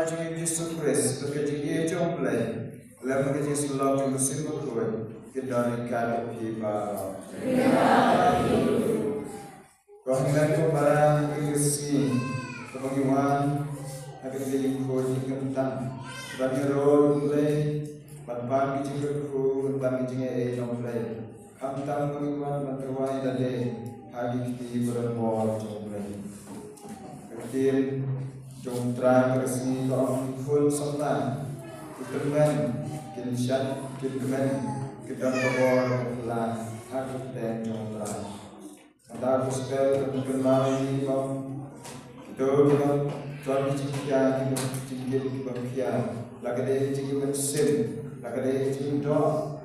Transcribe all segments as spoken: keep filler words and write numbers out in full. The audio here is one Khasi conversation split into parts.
Jong U Jisu Khrist, bad ka jingïeit jong U Blei, lem bad ka jingïasyllok jong U Mynsiem Bakhuid, kin don ryngkat bad phi baroh. Ko Hynmen ko Para, ha kane ka sngi kaba ngi wan ha kane ka jingkhuid jingkyrpad, ban ïaroh U Blei, ban pan ka jingkyrkhu, ban pan ka jingaiei na U Blei. Khamtam ba ngi wan ban tyrwa ïa lade ha ki kti ba donbor jong U Blei. Ka ktien jong U Trai ka sngi ka ong, ki khun samla, ki tymmen kin shad, ki tymmen kin don ka bor ka phylla ha ka kyrteng jong U Trai. Nangta ka gospel ka pynkynmaw ïa ngi ba kito kiba don ki jingkhia, kiba jingkit kiba khia, la ka dei jingïamynsim, la ka dei jingdoh,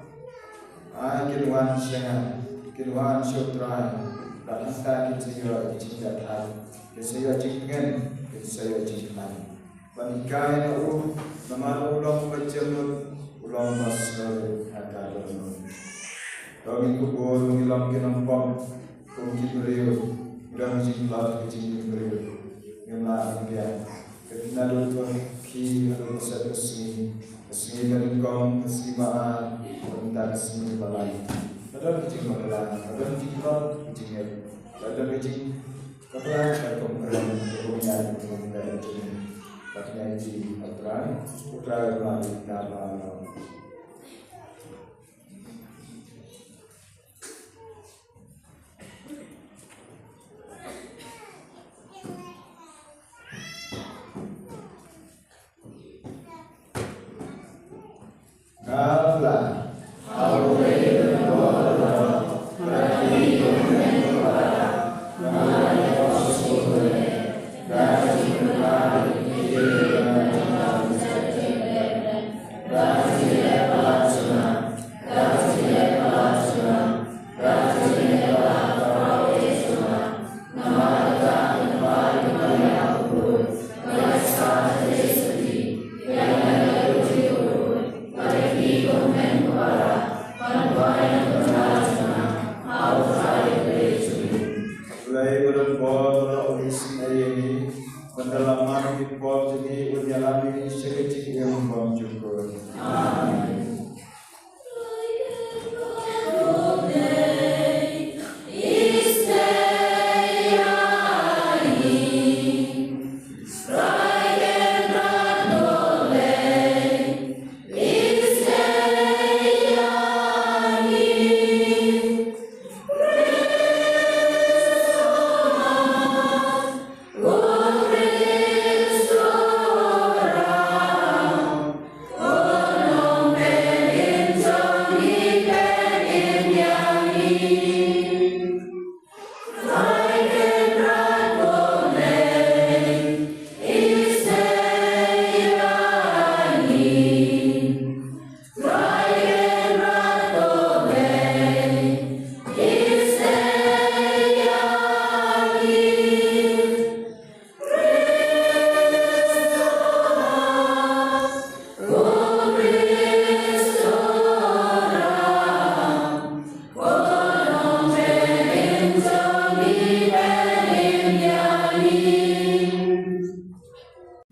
ai kin wan sha nga, kin wan sha U Trai, bad hangta kin sa ïoh jingïathait, kin sa ïoh jingtngen, kin sa ïoh jingkhlaiñ. Ban hikai na u, namar u long uba jem lut, u long uba sngewrit ha ka dohnud. To ngin kubur, ngi long ki nongpop kum ki briew, ngi don ki jingtlot, ki jingim briew. Ngim lah ban biang. Ka dei naduh ka khie haduh ka set ka sngi, ka sngi ba nyngkong, ka sngi ba ar, bad mynta ka sngi ba lai. Ka don ka jingbakla, ka don ka jingtlot, ka jingngeit, ka don ka jing Ka Blei ka kum kren, ka kum ñiad, ka kum kren jong ngi. Ka kñia jong ngi, A Trai, A Trai, A Trai, A Trai. Blei ba don bor, ba la isynei ïa ngi, ban da la man ki pop jong ngi, un ïalam ïa ngi sha ka jingim bymjukut. Amen.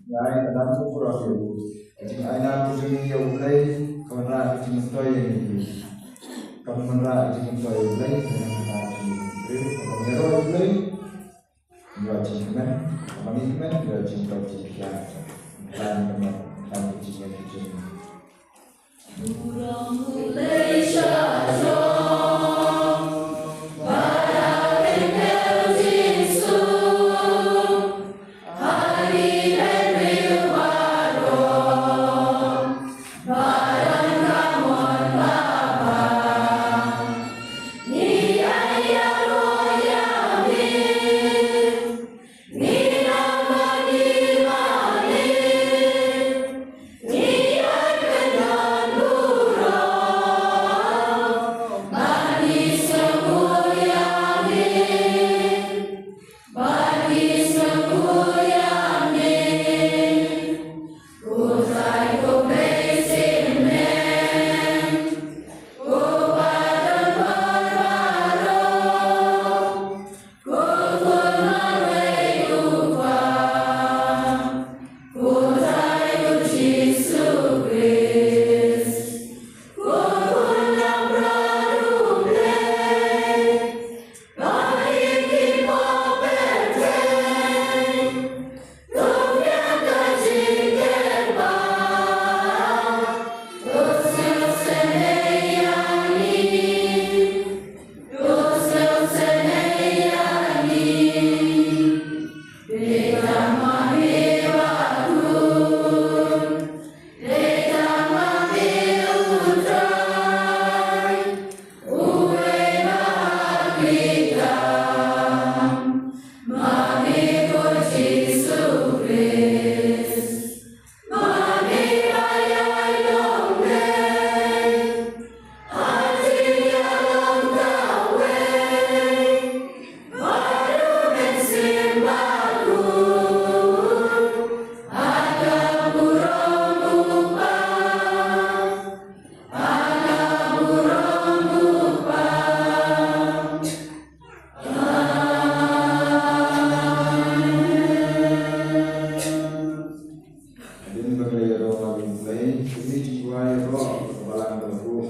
Ïa, ïa, ka dang ku pura ïa u. Ka jingainguh ka jong ngi ïa U Blei, ka wanrah ka jingmyntoi ïa ngi. Ka wanrah ka jingmyntoi ïa U Blei, ka wanrah ka jingmyntoi ïa U Blei. Ïa jingkmen, ka wanrah jingkmen, ïa jingmyntoi jingpynkhiah. Ka wanrah ka jingmyntoi jingpynkhiah. Din ba ngi ïaroh ha U Blei, kine ki kwah ïaroh, balang ba la buh.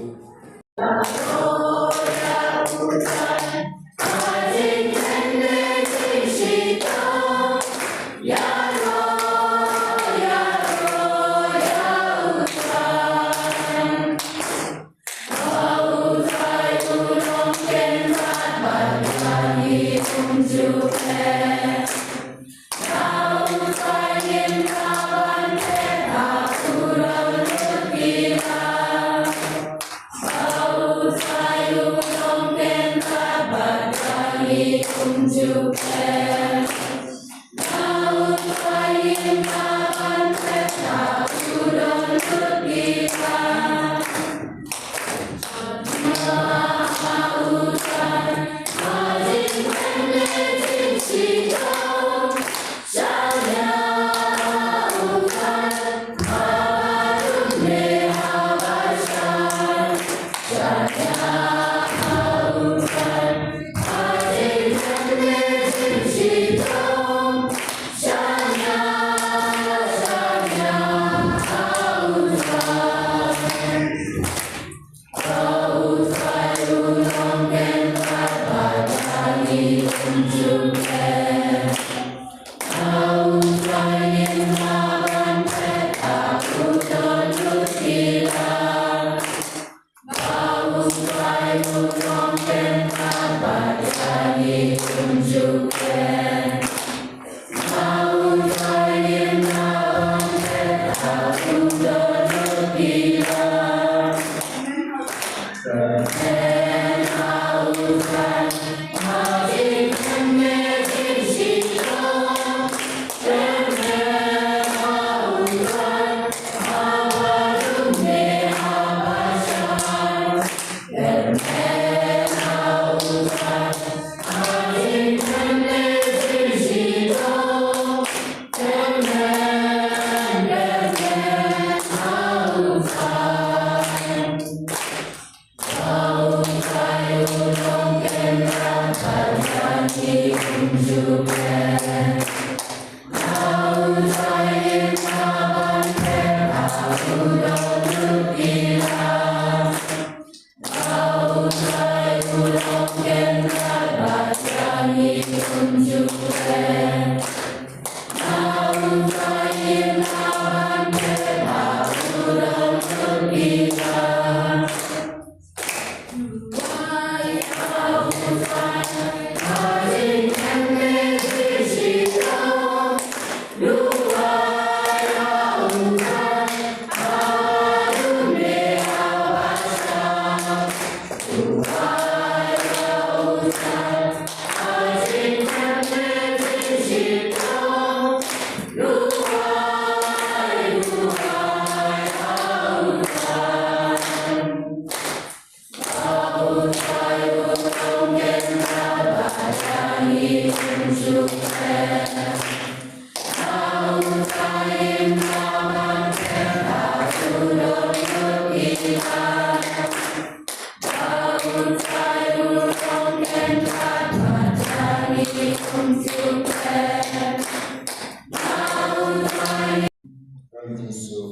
Kong Jisu,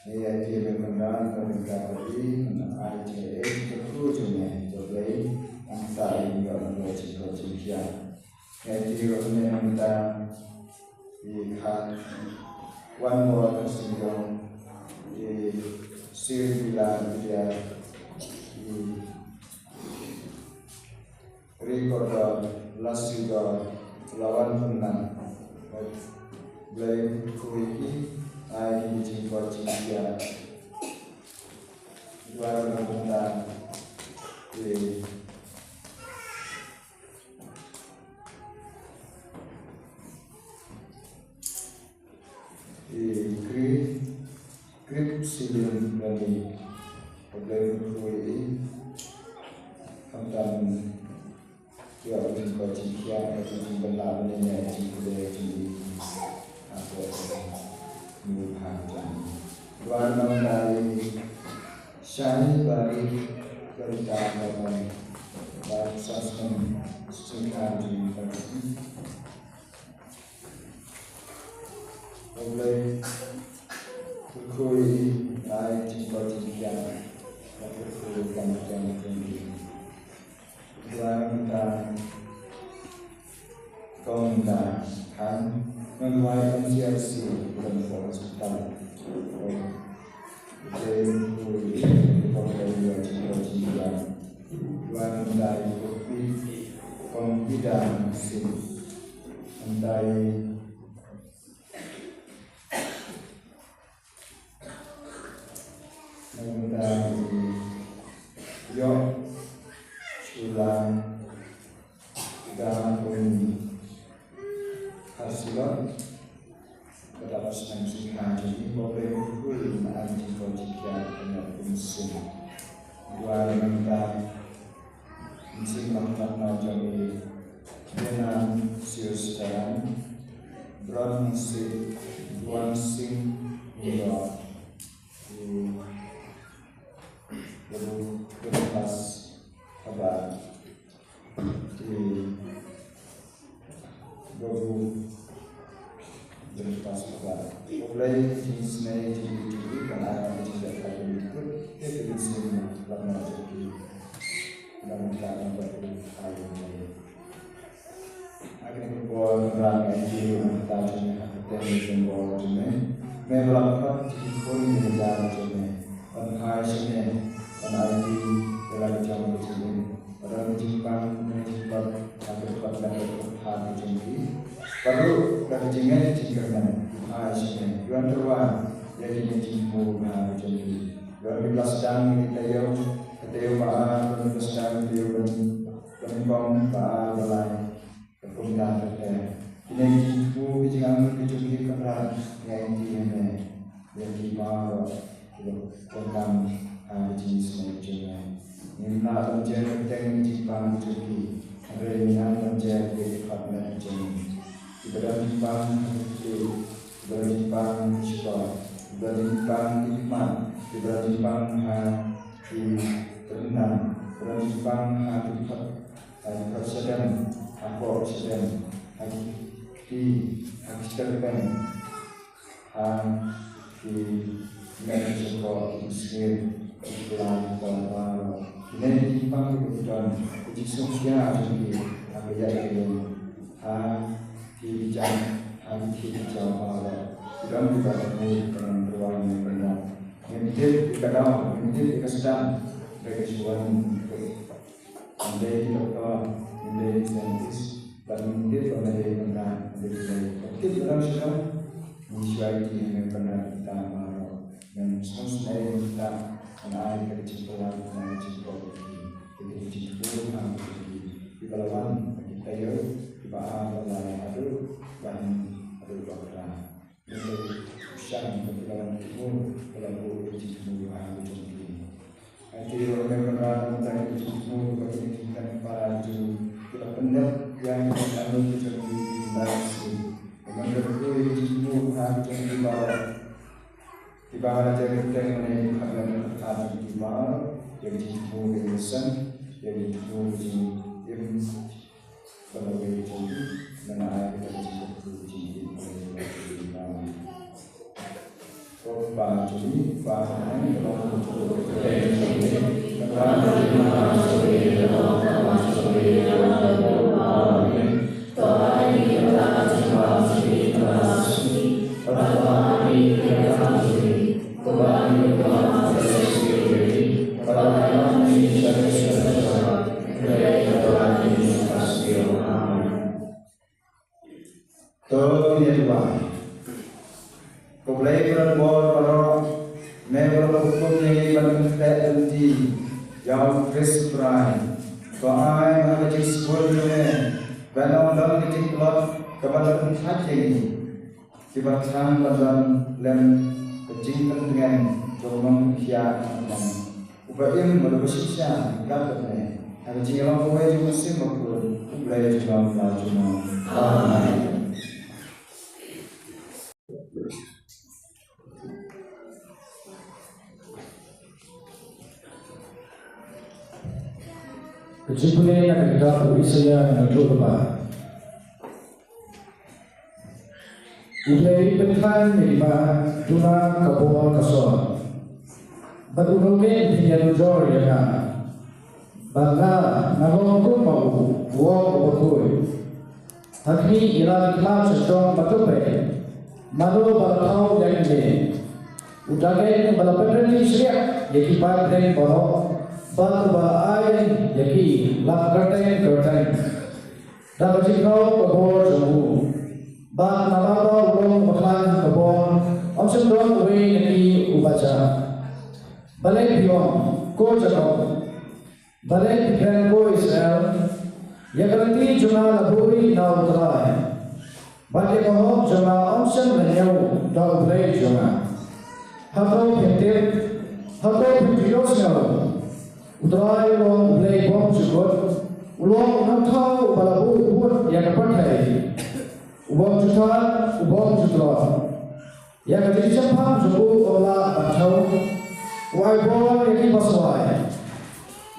ïa ki mynta, mynta ka ri, na ai te e, te ku jong me, te Blei, ang ta i ngi ong Blei jingkoit jingkhiah. Ïa ki ro ne mynta, i kha, wan mo ka sing jong, i sir bila dia, i Ri kordor, lasi dor, la wan pynlang. Blei kyrkhu ïa ki, ai ki jingkoit jingkhiah. Dwar na bynta, eh, I kri, krip shilin lane, ka Blei kyrkhu ïa i, khamtam ïa ka jingkoit jingkhiah, ïa ka jingpynlap lane ïa ka jingpynlap jong i, ha ka mut ha ka jong i. Wan nong dei shane bari ka rita ka ban, ba sa sngewthuh jingkhan jingkhan. Ko Blei, Khublei, ai jingkhublei jingkhublei. Khublei, khublei, khublei. Duh mynta Kong Da Khan, ngan wai M C R C, Kuala Lumpur Hospital. Khublei, khublei, khublei, khublei, khublei. Duh mynta Kong Ida Singh. Mynta Nangta ïoh shulang da uni ha shulang. Ka dap shnong sngewbha jong ngi, ba pynbun na ai jingkhublei jingkhublei ïa ka mynsiem. Duh nangta Mynsiem Mawthaw jong ngi, Vietnam Sister Bron Sing, Bron Sing, New York. Di Guru Guru Pas Haba. Di Guru Guru Pas Haba. Khublei jingsnei jingkhublei jingkhublei ban ai jingkhublei jingkhublei jingkhublei jingkhublei jingkhublei jingkhublei jingkhublei jingkhublei jingkhublei jingkhublei. Ha kane ka por Kynrad nga ïaid ïa u nonghikai jong me ha ka kyrteng jong u Blei jong me. Me ba la khot jingkhun jingjar jong me ban phai sha me, ban aiti ïa la ka jong ka jingim. Ba don ka jingpang, ka jingpang ha ka dkhot lem ka dkhot ha ka jong ki. Bad ruh da ka jingngeit jingkyrmen phai sha me. Ïa tyrwa ïa kine ki jingthmu ha ka jong ki. Don ki ba la sdang ïa ki taïew, ka taïew ba ar, don ki ba la sdang ïa ki taïew ba nyngkong, ba ar, ba lai. Ka kumta ka ter. Kine ki jingthmu ki jingangnud ki jong ki Kynrad, ngi aiti ïa me, ïa ki baroh kiba donkam ha ka jingisynei jong me. Ngim lah ban jer kyrteng jingpang jong ki, hynrei ngi nang ban jer ïa ki khmat met jong ngi. Kiba don jingpang ha ki kti, kiba don jingpang ha ki shkor, kiba don jingpang ha ki khmat, kiba don jingpang ha ki tyrnan, kiba don jingpang ha ki khmat, ha ki khmat shadem, ha ki khmat shadem, ha ki kti, ha ki tyrpeng, ha ki met shkor, ki sngewsih, ki khlaiñ, ki khlaiñ baroh. Kine ki jingpang kiba don, ki jingsngewsih jong ki ha ka ïing, ha ki jam, ha ki jam baroh. Ki don kiba don, ki don kiba don, ki don. Ngim tip ïa ka daw, ngim tip ïa ka step ba ki shu wan. Ngim dei ki doktor, ngim dei ki scientist, bad ngim tip ba me dei Kynrad, me dei Blei. Ka tip ba dang shu dang, ngi shu aiti ïa me Kynrad kita baroh. Ngan sngewsynei ïa kita, ngan ai ka jingpynlong, ngan ai ka jingpynlong ïa ki, ïa ki jingpynlong ha ki, kiba la wan, ïa ki taïew, kiba ar, ba lai, haduh ban, haduh ba kra. Ngi sngewsih ba ki la wan ki thmu, ba la buh ïa ka jingthmu ha ka jong ki. Aiti ruh me Kynrad, mynta ïa ka jingthmu ba kine ki kynthei para jong ngi ki la pyndep ïa ka jingangnud ka jong ki, ki la sngewsih. Mynta ruh ïa ka jingthmu ha ka jong ki baroh, kiba la jer kyrteng ne ki khmat met ha ka jong ki baroh, ïa ka jingthmu ka jingïaseng, ïa ka jingthmu ka jingim. Ba la wei jong ki, ngan ai ka jingkyrkhu jingim ïa ki. Ko Kpa jong ngi, Kpa ha bneng, ka long ka kyrteng jong me, ka long ka jingpynlong jong me, ka long ka jingpynlong jong me, ka long ka jingpynlong jong me. To ai ïa ngi mynta ka jingpynlong jong ngi kaba mynta ka sngi, bad to ai ïa ngi ïa ka jingpynlong jong ngi. To ngin ïa duwai. Ko Blei ba don bor baroh, me ba la hukum ïa ngi ban pynkhreh lynti ïa u Khrist U Trai. To ai ba ha ka jingsbun jong me ban ym don ka jingtlot kaba la pynthait ïa ngi. Kiba thrang ban don lem ka jingkyntngen jong u nongpynkhiah. Uba im bad uba shisha ka dei me. Ha ka jingïalong kawei jong u Mynsiem Bakhuid, U Blei junom la junom. Amen. Ka jingpule na ka kitab u Isaïah na ka lynnong kaba U Blei u pynkhlaiñ ïa ki ba duna ka bor ka sor. Bad u nongmihkhmat u pynïadujor ïa nga. Bad nga nga long kum ma u, u ong u bakhuid. Ha khmih ïa la ki khmat sha jong ba to peit. Mano ba la thaw ïa ngi? U Dageng ba la pynryntih shriah ïa ki paidbah baroh. Bad uba la ai ïa ki lam kyrteng kyrteng. Da ka jingkhaw ka bor jong u. Bad namar ba u long uba khlaiñ ha ka bor, ym shym don uwei na ki uba jah. Balei phi ong, ko Jakob? Balei phi kren, ko Israel? Ïa ka lynti jong nga la buh na U Trai. Bad ïa ka hok jong nga ym shym la ñiew da U Blei jong nga. Hato phi tip? Hato phi ju ïohsngew? U Trai u long U Blei bymjukut, u long U Nongthaw uba la buh bud ïa ka pyrthei. U bymjukut, u bymjukut. Ïa ka jingshemphang jong u ym lah ban thew. U ai bor ïa ki baswai.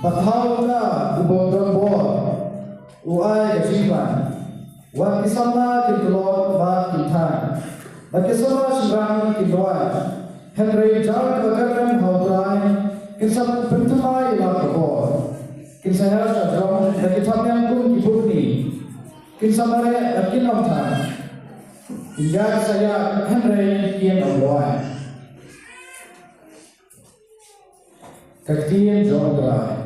Bad ha uta uba don bor, u ai ka jingkhlaiñ. Wat ki samla kin tlot bad kin thaiñ. Bad ki samla shynrang kin duwai. Hynrei jar kiba kyrmen ha U Trai kin sa pynthymmai ïa la ka bor. Kin sa ïaid sha jrong da ki thapniang kum ki pukni. Kin sa mareh bad kin ym thaiñ. Kin ïaid sa ïaid hynrei kin ym duwai. Ka ktien jong U Trai.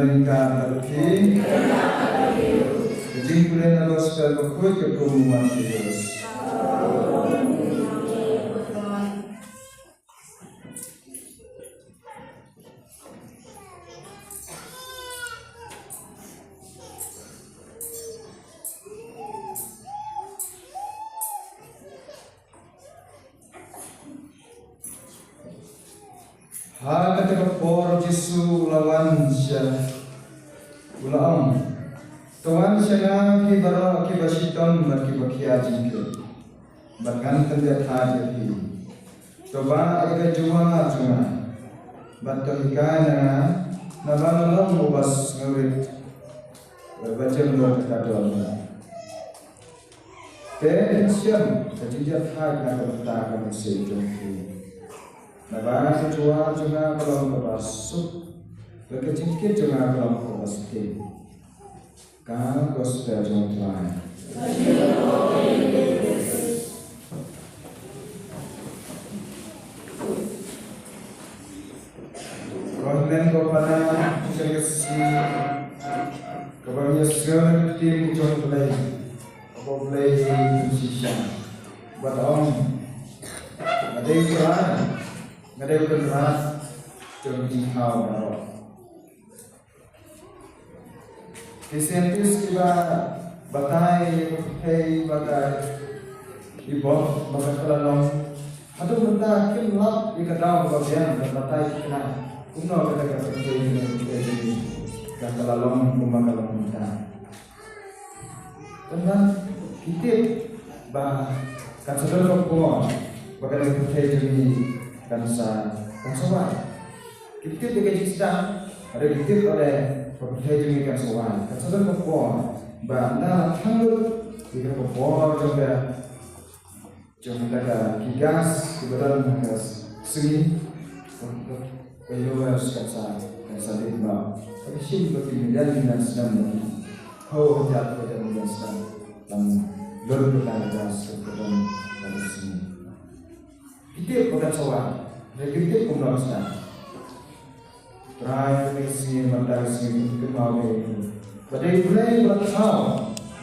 Ka Mathaïos. Ka jingpule na Gospel bakhuid katkum u Mathaïos. Ha kata ka por u Jisu u la wan sha, u la ong, "To wan sha nga phi baroh kiba shitom bad kiba khia jingkit, bad ngan pyndiah ïa phi. To bah ïa ka jubab jong nga, bad to hikai na nga, naba nga long uba sngewrit, bad ba jem lut ka dohnud." Te shem ka jingjahthait na ka bynta ka mynsiem jong phi. Naba ka jubab jong nga ka long kaba suk, bad ka jingkit jong nga ka long kaba sting. Ka Gospel jong U Trai. Ko hynmen ko para, ka jong ka sngi kaba ngi ïa sngew na ka ktien jong U Blei, kaba U Blei u pynshisha bad ong, "Nga dei U Trai, nga dei U Kynrad jong ki jingthaw baroh." Ki scientist kiba batai ïa ka pyrthei ba ka i bok ba ka kylla long, haduh mynta kim lap ïa ka daw ba biang ban batai thikna kumno kata ka pyrthei, ka pyrthei ka kylla long kumba ka long mynta. Tangba ki tip ba kan sa don ka por ba kane ka pyrthei jong ngi kan sa, kan sa wai. Ki tip ïa ka jingsdang, hynrei ki tip ba ka pyrthei jong ngi kan sa wai. Kan sa don ka por ba na la thang lut ïa ka por jong ka, jong kata ka, ki gas kiba don ha ka sngi, ka universe kan sa, kan sa dih noh. Ka shim ba ki million million snem, ba ki phew hajar phew hajar million snem ban lut kata ka gas ka don ha ka sngi. Ki tip ba kan sa wan, hynrei kim tip kumno kan sa. Trai, kane ka sngi, mynta ka sngi, kynmaw ïa ngi ba dei U Blei ba la thaw,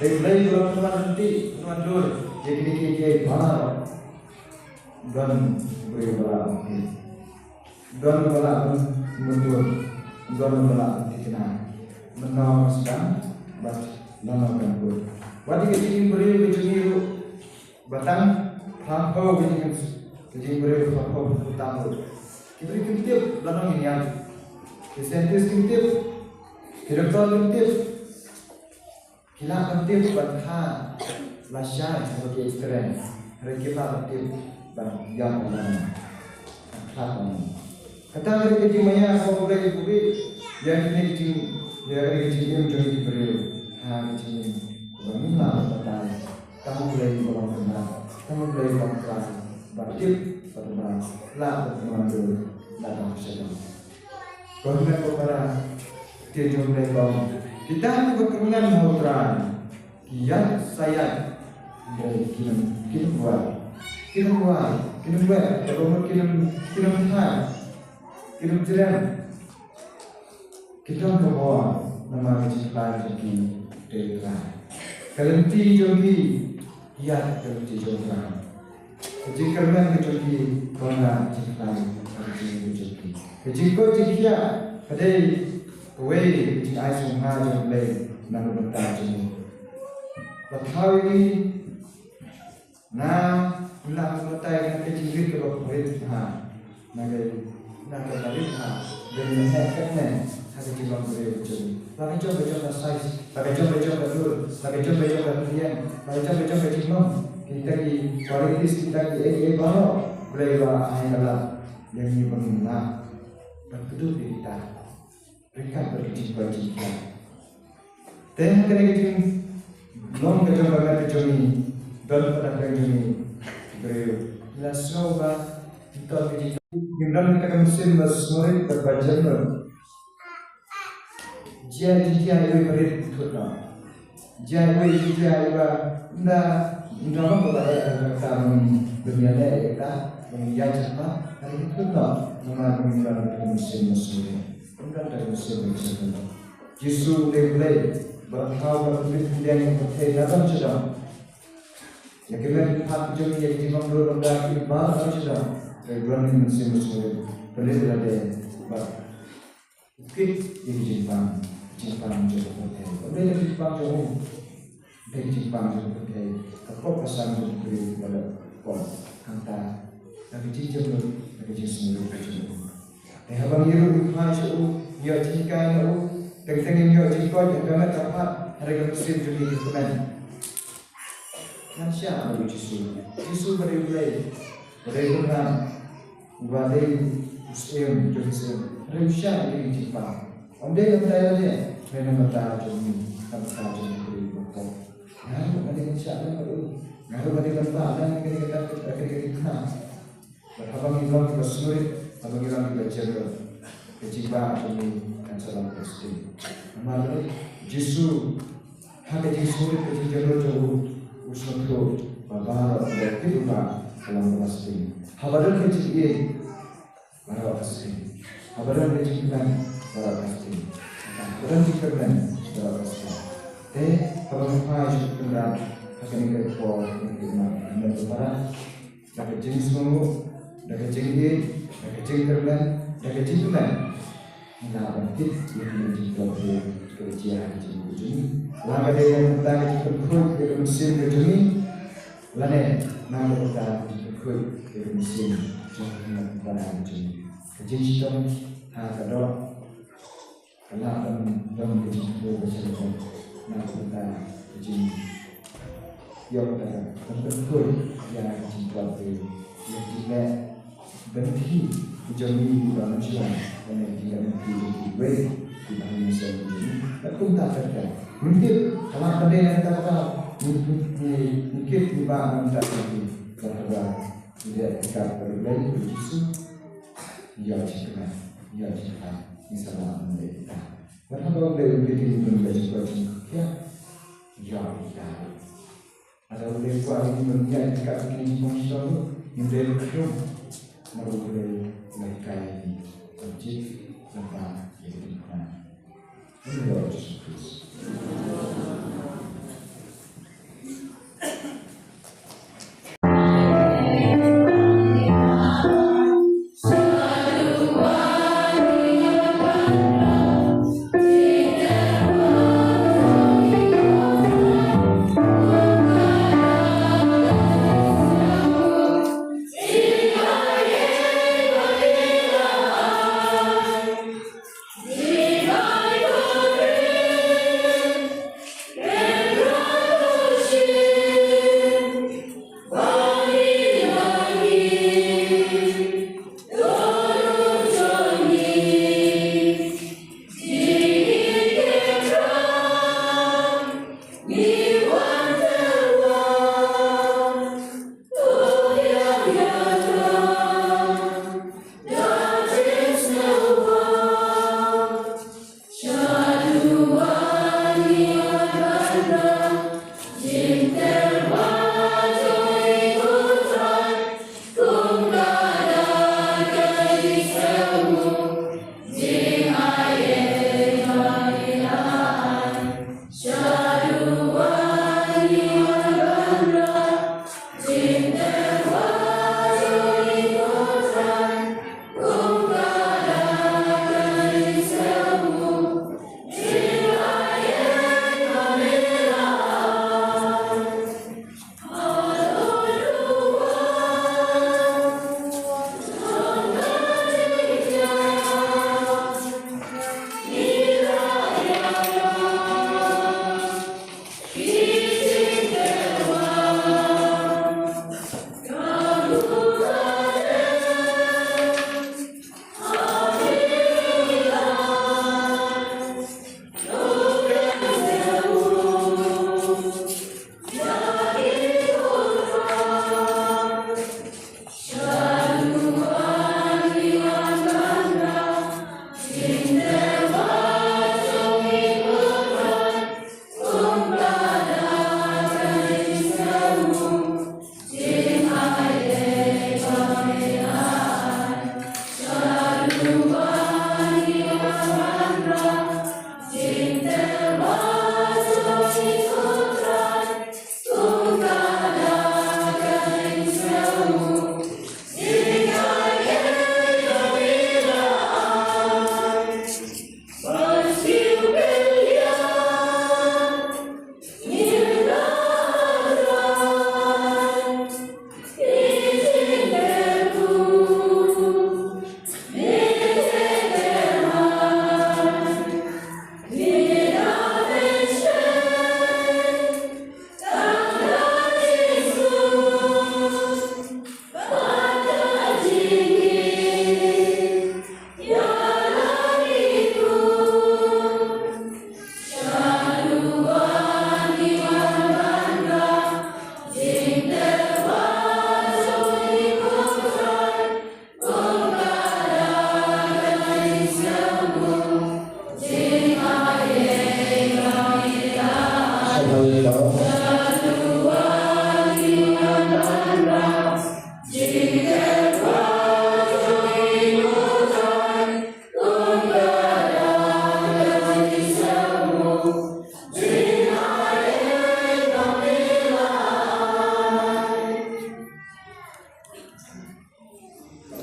dei U Blei ba la pynwan lynti, pynwan dur ïa kine kiei kiei baroh. Don u briew ba lah ban tip, don uba lah ban mynjur, don uba lah ban thikna. Mynno kan sdang bad lano kan kut. Wat ïa ka jingbriew ka jong ngi ruh, ba tang phra phew ka jing, ka jingbriew phra phew ka tam ruh. Ki briew kim tip lano ngin ïaid. Ki scientist kim tip. Ki doktor kim tip. Ki lah ban tip ban kha lashai ha ki X-ray. Hynrei kim lah ban tip ban ïap lano. Ban khlad lano. Kata ka dei ka jingmaïa kaba U Blei u buh ïa kine ki jing, ïa kine ki jingim jong ki briew. Ha ka jingim kaba ngim lah ban batai. Tang U Blei uba long Kynrad, tang U Blei uba long Trai, uba tip bad uba lah ban pynwandur na ka bynta jong ngi. Ko hynmen ko para, ka ktien jong U Blei ka ong, kita kiba kyrmen ha U Trai ki ïaid sa ïaid, hynrei kin ym, kin ym wai, kin ym wai, kin ym wai, kaba mut kin ym, kin ym thait, kin ym jrem. Ki don ka bor namar ka jingkhlaiñ jong ki dei U Trai. Ka lynti jong ki ïaid ka lynti jong U Trai. Ka jingkyrmen ka jong ki ka long ka jingkhlaiñ ka jong ki. Ka jingkoit jingkhiah ka dei kawei ka jingai sngewbha jong U Blei na ka bynta jong ngi. Ba thaw ïa ngi Na, na ka bynta ka jingrit kaba pynrit ha. Na ka, na ka barit ha. Dei na heh katne ha ka jinglong briew jong ngi. La ka jong ka jong ka size, la ka jong ka jong ka dur, la ka jong ka jong ka ktien, la ka jong ka jong ka jinglong. Kita ki qualities, kita ki ei ei baroh. Blei ba ai ka lad ïa ngi ba ngin lah ban kdup ïa kita. Ryngkat bad ka jingkoit jingkhiah. Te ha kane ka jinglong ka jong ka met ka jong ngi, don pat ha ka jong ngi ki briew. Ngi la sngew ba ngi don ka jingkoit, ngi don kata ka mynsiem ba sngewrit bad ba jemnud. Jia jingkhia iwei ba rit thut noh. Jia iwei jingkhia iba ynda, ynda ma ba eh ka kata ban ïaleh ïa kata ban ïa jemnud. Ka rit thut noh. Namar ba ngi don kata ka mynsiem ba sngewrit. Ym don kata ka mynsiem ba jemnud. Jisu u dei U Blei ba la thaw bad u pynlong ïa ka pyrthei na bynta jong ngi. Ïa ki met ki phad jong ngi, ïa ki jingbym dur bym da, ki baroh na bynta jong ngi. Hynrei u don u Mynsiem Basngi u pynlong ïa lade bad u kit ïa ki jingpang, jingpang jong ka pyrthei. Ym dei ka jingpang jong u, dei ka jingpang jong ka pyrthei. Ka pop ka san jong ka pyrthei ka la pop. Hangta na ka jingjemnud, na ka jingsngewrit ka jong u. Te haba ngi ruh ngi phai sha u, ngi ïoh jinghikai na u, teng teng ngin ïoh jingkoit ha ka met ka phad, hynrei ka mynsiem jong ngi ka kmen. Ngan shah bad u Jisu. Jisu ba dei U Blei, ba dei u Trai, uba dei u Syiem jong ki syiem. Hynrei u shah ïa ki jingpang. Ym dei na ka bynta lade, hynrei na ka bynta jong ngi, na ka bynta jong ngi ki briew ba pop. Nga ruh nga dei ngan shah lem bad u. Nga ruh nga dei ngan bah lem ïa kane ka, ïa kane ka ding khnang. Bad haba ngi long kiba sngewrit, haba ngi long kiba jemnud, ka jingbah jong ngi kan sa long kaba sting. Namar balei? Jisu, ha ka jingsngewrit, ka jingjemnud jong u, u sngewthuh ba baroh kaba u kit u Bah ka long kaba sting. Haba don ka jingïeit, baroh ka sting. Haba don ka jingkmen, baroh ka sting. Haba don jingkmen, baroh ka sting. Te haba ngi phai sha u Kynrad ha kane ka por, ha kane ka por, ha kane ka por, da ka jingsngewnguh, da ka jingïeit, da ka jingkyrmen, da ka jingkmen, ngi lah ban kit ïa ki jingtlot briew kiba jia ha ka jingim jong ngi. La ka dei na ka bynta ka jingpynkhuid ïa ka mynsiem ka jong ngi, lane na ka bynta ka jingpynkhuid ïa ka mynsiem jong ka bynta ka jong ngi. Ka jingshitom ha ka doh ka lah ban long ka jingkyrkhu ba shisha na ka bynta ka jingïoh kata ka ban pynkhur ïa ka jingtlot, ïa ka jingleh lynti ka jong ngi kiba mynshuwa, lane ka jingleh lynti jong kiwei kiba ha mynsiem jong ngi. Bad kumta ter ter ngim tip, ka lah ban dei na kata kata, ngim, ngim, ngim tip, ngi bah na kata kata. Bad haba ngi leh ryngkat bad U Blei, U Jisu, ïa jingkmen, ïa jingkmen, ngi sa lah ban leh kita. Wat haba U Blei u pynlong ïa jingkoit jingkhiah, ïa kita. Haba U Blei u kwah ïa ngi ban ïaid ryngkat bad kine ki jingpang shitom ruh, ngim dei ban khrum. Namar U Blei u la hikai ïa ngi ban jied, ban bah ïa ka jingkmen. In the Lord Jesus Christ.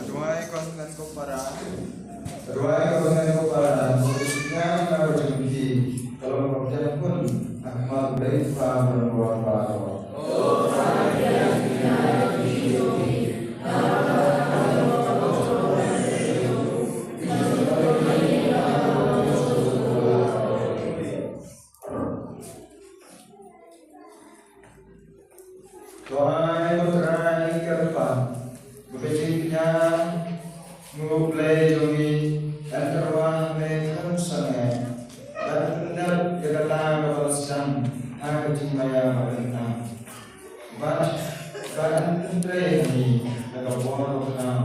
Duwai kon ngan ko para. Duwai kon ngan ko para. Sisian na ko jumki. Kalau ko jam pun, ak ma brei pa, brei pa, pa. To ai ko Trai ka rupa ba ka jingpynïaid, ngi U Blei jong ngi, yn tyrwa me khun sangeh, bad pyndep ïa kata kaba la sdang ha ka jingmaïa ba kyntang. Bad, bad yn pyntrei ïa ngi da ka bor ba khlaw.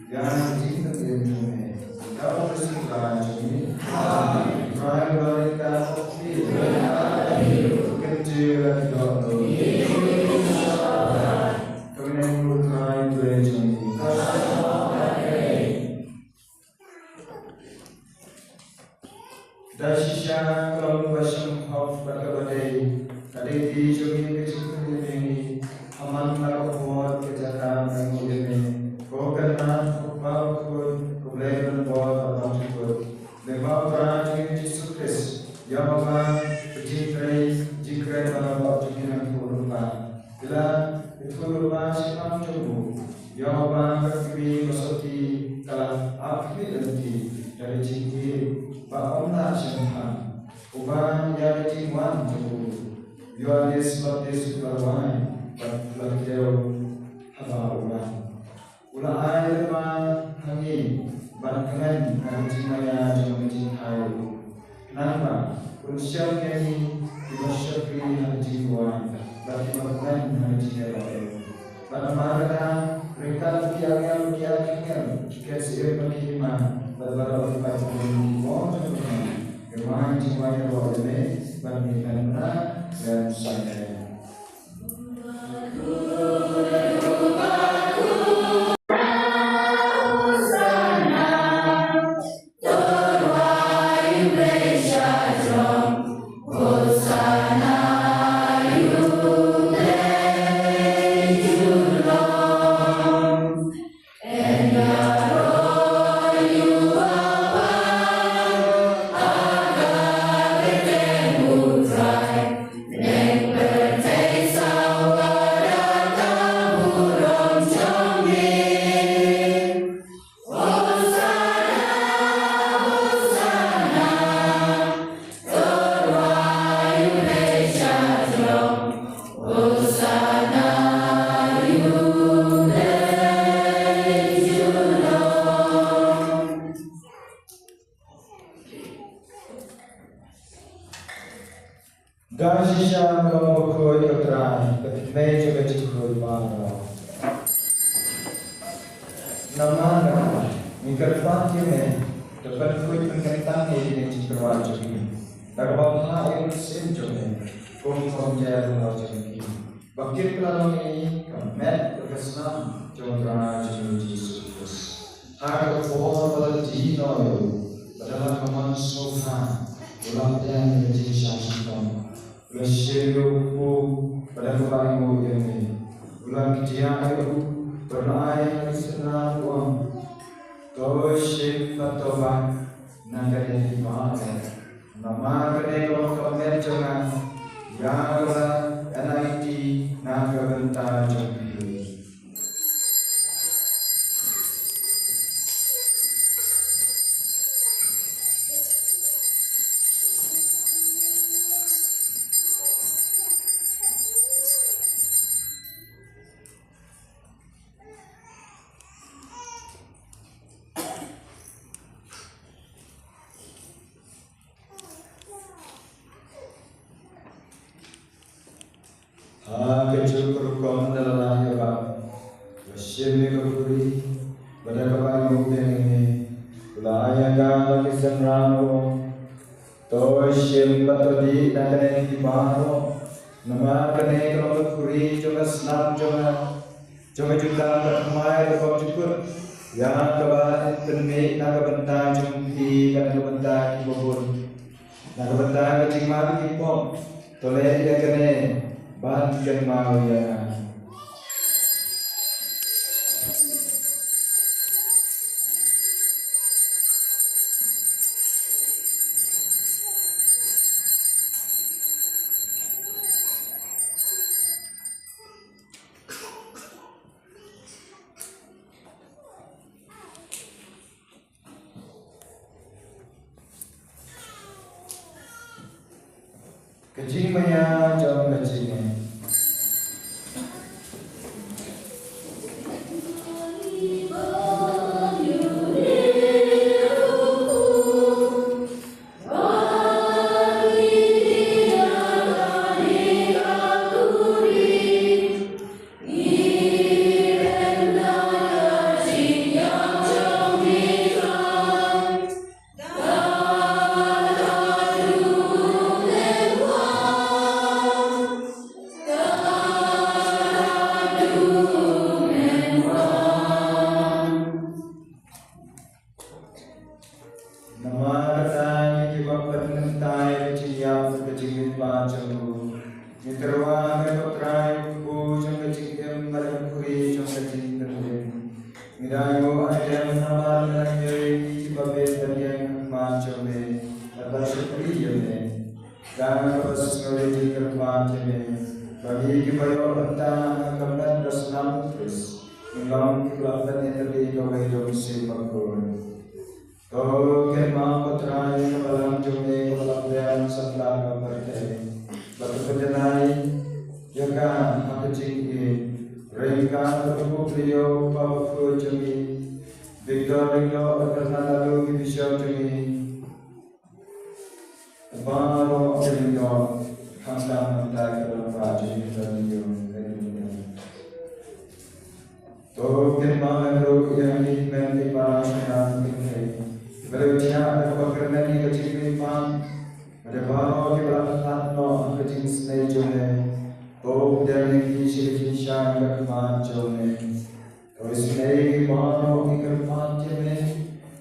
Ïa ka jingpynim jong me. Ïa U Khrist U Trai jong ngi. Amen. Trai ba rit ka hok phi. Amen. Kynti la ki doh. Ka bneng U Trai U Blei jong ngi. Da shisha ka long kaba sngewthuh bad kaba dei, ka dei ka jong ngi ka jingpynim ïa ngi, ha man la ka por ka jaka ngi ïa me. Ko Kynrad, ko Kpa bakhuid, ko Blei ban bor bad ban jukut. Lyngba U Trai jong ngi Jisu Khrist, ïa uba ka jingtrei, jingkren bad ka bor jong ngi nangta u Kpa. Ki la ïathuh lypa shaphang jong u, ïa uba ka kmie ba sotti ka la ap khmih lynti da ka jingïeit ba ym lah shemphang, uba ïa ka jingwan jong u Ïoannis Baptist u la rwai bad u la kdew haba u wan. U la ai lypa ha ngi ban kmen ha ka jingmaïa jong ka jingthait. Khnang ba un shem ïa ngi kiba shakri ha ka jingduwai bad kiba kmen ha ka jingïaroh. Bad namar kata, ryngkat bad ki angel, ki archangel, ki kynsier bad ki hima, bad baroh ki paid ki bor jong U Blei, ngi wan jingwan ïaroh ïa me, bad ngi kynmaw ïa u Trai. Da shisha me long bakhuid ko Trai, ka tnat jong ka jingkhuid baroh. Namar kata, ngi kyrpad ïa me, to pynkhuid pynkyntang ïa kine ki jingkyrpad jong ngi da kaba phah ïa u Mynsiem jong me kum u Mynsiem jong ngi. Ba kin kylla long ïa ngi ka met bad ka snam jong U Trai jong ngi Jisu Khrist. Ha ka por ba la die noh ïa u, bad da la ka mon sngewbha, u la Namar kane ka long ka met jong nga ïa kaba nyngkong na ka bynta jong phi. Ha kajuh ka rukom na la ïa ba, la shim ïa ka khuri, bad da kaba ngi ïoh biang ïa ngi, la ïa ka la ki synran ruh. To shim bad to dih na kane ki baroh, namar kane ka long ka khuri jong ka snam jong nga, jong ka jutang bad thymmai ka bymjukut, ïa kaba pynmih na ka bynta jong phi bad na ka bynta kiba bun. Na ka bynta ka jingmap ki pop, to leh ïa kane ban kynmaw ïa nga. Ka jingmaïa jong ka jingngeit. Namar kata ngi kiba pynmynta ïa ka jingïap ka jingmihpat jong u, ngi tyrwa ha me ko Trai, u kpu jong ka jingim bad ka khuri jong ka jingim. Ngi dang ïoh ïa ka namar ngi dang ïoh ïa ngi kiba bit ban ïeng ha khmat jong me, bad ban shakri ïa me. Da kaba sngewthuh jingkyrpad jong me, ba ngi kiba ïoh bynta ha ka met ka snam u Khrist, ngin long kiba la pynïatylli kawei da u Mynsiem Bakhuid. To kynmaw ko Trai ïa ka balang jong me kaba la pdiang satlak ka pyrthei, bad to pynjanai ïa ka ha ka jingïeit, ryngkat bad u Pope Leo u Papa bakhuid jong ngi, Victor Lyngdoh bad Cardinal Aloy ki Bishop jong ngi, baroh ki lyngdoh, khamtam mynta ka lyngba jong ngi ka dei ïa u. To kynmaw ruh ïa ngi hynmen ki para sha nang ki kynthei, kiba la thiah da kaba kyrmen ïa ka jingmihpat, bad ïa baroh kiba la khlad noh ha ka jingsnei jong me. To pdiang ïa ngi sha ka jingshai ka khmat jong me. To isynei ïa ngi baroh, ngi kyrpad ïa me,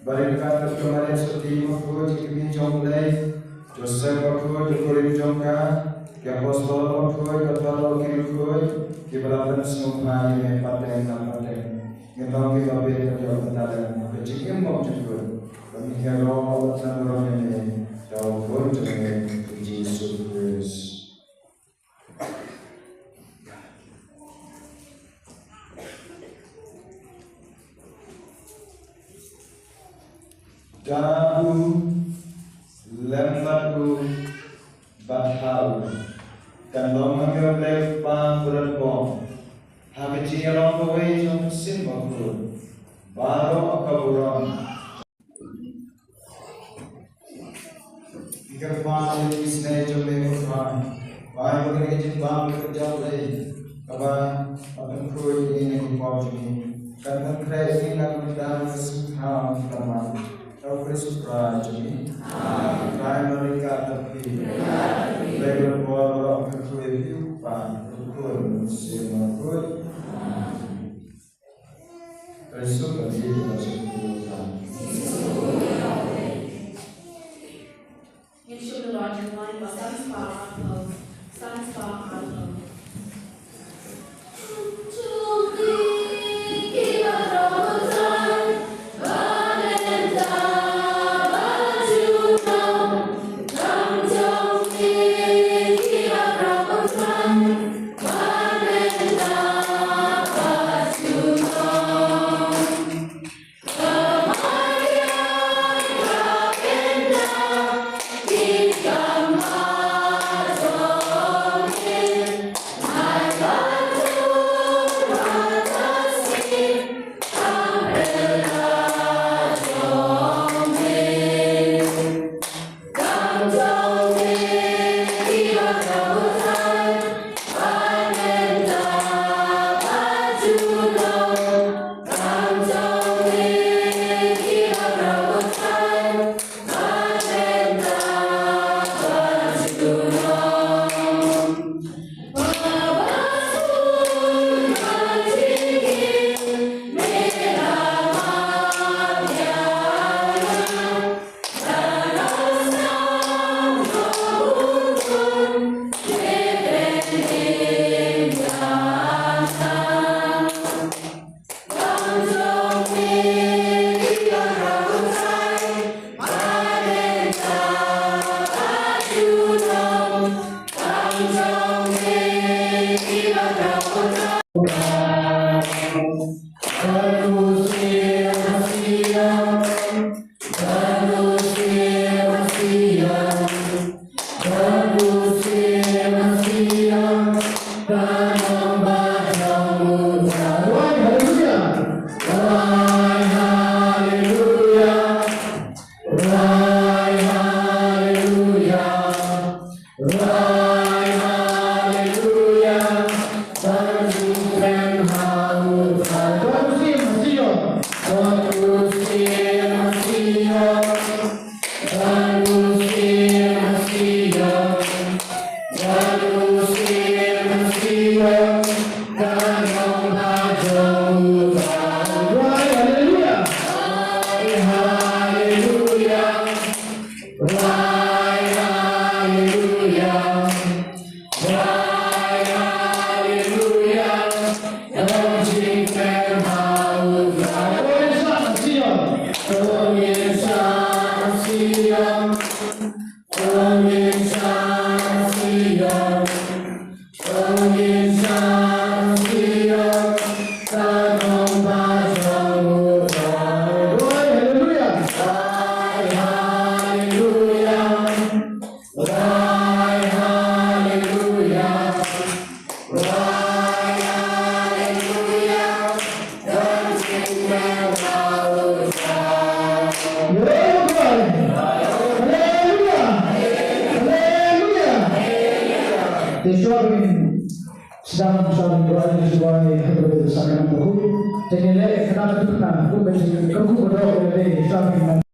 ba ryngkat bad ka Maria Theisotti bakhuid, ki kmie jong U Blei, Joseph bakhuid, u kurim jong ka, ki apostol bakhuid, bad baroh ki riewkhuid kiba la pynsngewbha ïa me pateng la pateng, ngin long kiba bit ban ïoh bynta lem ha ka jingim bymjukut, ba ngin ïaroh bad nang burom ïa me da u Khun jong me, u Jisu Khrist. Da u, lem bad u, bad ha u, kan long ha me U Blei u Kpa ba la bun, ha ka jingïalong kawei jong u Mynsiem Bakhuid, baroh ka burom. Ngi kyrpad ïa ka jingisynei jong me ko Trai. Ba ai ba kane ka jingbam ka jong U Blei, kaba la pynkhuid ïa ngi na ki pop jong ngi, kan pynkhreh ïa ngi na ka bynta ka sngewthuh ka mat. Da u Khrist u Trai jong ngi. Amen. Trai Maria ka ta phi. Amen. Blei ka por baroh ka khuid ïa u Kpa, u Khun, u Mynsiem Bakhuid. Amen. Ngin shu leit noh line by line, ba san spah arphew, san spah arphew. Cry hallelujah. Cry hallelujah. Dong jingkren ha U Trai. Dong ngin shah Sion. Dong ngin shah Sion. Dong ngin shah Sion. Dong ngin shah Sion. Ka nongbah jong U Trai. Cry hallelujah. Cry hallelujah. Cry hallelujah. Cry hallelujah. Hallelujah. Hallelujah. Te shuwa ban sdang, shuwa ban duwai, shuwa ban duwai, shuwa ban duwai. Te ngi leh khnang ba kumba ka kyrkhu ka doh ka dei, shuwa ban